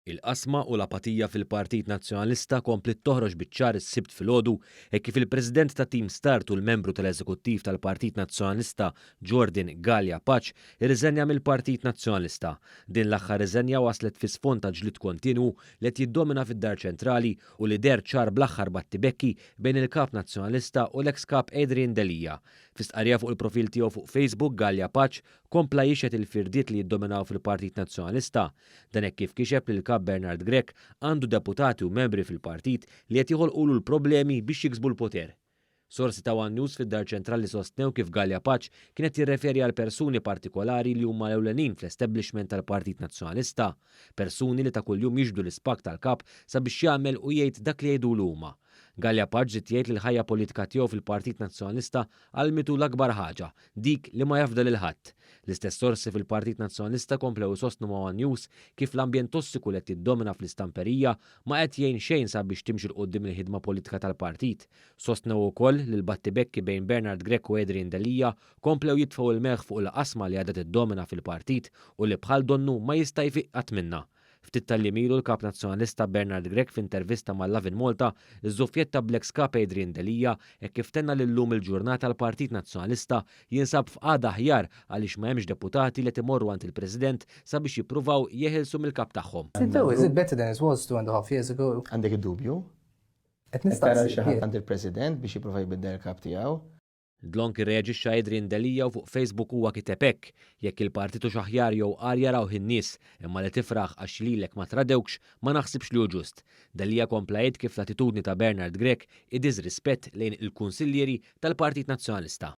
Il-qasma u l-apatija fil-Partit Nazzjonalista kompliet toħroġ biċ-ċar is-Sibt filgħodu hekk kif il-President ta' Team Start u l-membru tal-Eżekuttiv tal-Partit Nazzjonalista Jordan Galea Pace irriżenja mill-Partit Nazzjonalista. Din l-aħħar riżenja waslet fi sfond ta' ġlied kontinwu li qed jiddomina fid-Dar Ċentrali u li deher ċar bl-aħħar battibekki bejn il-Kap Nazzjonalista u l-eks Kap Adrian Delia. Fi stqarrija fuq il-profil tiegħu fuq Facebook, Galea Pace kompla jixhed il-firdiet li jiddominaw fil-Partit Nazzjonalista. Dan hekk kif kixef li l-Kap Bernard Grech għandu deputati u membri fil-partit li qed joħolqulu l-problemi biex jiksbu l-poter. Sorsi ta' One News fid-Dar Ċentrali sostnew kif Galea Pace kienet jirreferi għal persuni partikolari li huma l-ewlenin fl-establishment tal-Partit Nazzjonalista, persuni li ta' kuljum jixbdu l-ispag tal-kap sabiex jagħmel u jgħid dak li jgħidulu huma. Galea Pace żied jgħid li l-ħajja politika tiegħu fil-Partit Nazzjonalista għallmitu l-akbar ħaġa, dik li ma jafda lil ħadd. L-istess sorsi fil-Partit Nazzjonalista komplew isostnu ma' One News kif l-ambjent tossiku li qed jiddomina fl-istamperija ma qed jgħin xejn sabiex timxi 'l quddiem il-ħidma politika tal-partit. Sostnew ukoll li l-battibekki bejn Bernard Grech u Adrian Delia komplew jitfgħu il-melħ fuq il-qasma li għadha tiddomina fil-partit u li bħal donnu ma jista' jfiq qatt minnha. Ftit tal-jiem ilu l-Kap Nazzjonalista Bernard Grech f'intervista ma' Lovin Malta iżżuffjetta bl-eks Kap Adrian Delia hekk kif tenna li llum il-ġurnata l-Partit Nazzjonalista jinsab f'qagħda aħjar għaliex ma hemmx deputati li qed imorru għand il-President sabiex jippruvaw jeħilsu mill-kap tagħhom. Is it better than it was 2.5 years ago? Għandek id-dubju? Qed Tara xi ħadd nistaqsi. Għand il-President biex jipprova jbiddel il-kap tiegħu? Dlonk irreaġixxa Adrian Delia u fuq Facebook huwa kiteb hekk: "Jekk il-partit hux aħjar jew agħar jarawh in-nies, imma li tifraħ għax lilek ma tradewkx ma naħsibx li hu ġust." Delia kompla jgħid kif l-attitudni ta' Bernard Grech hi disrispett lejn il-kunsillieri tal-Partit Nazzjonalista.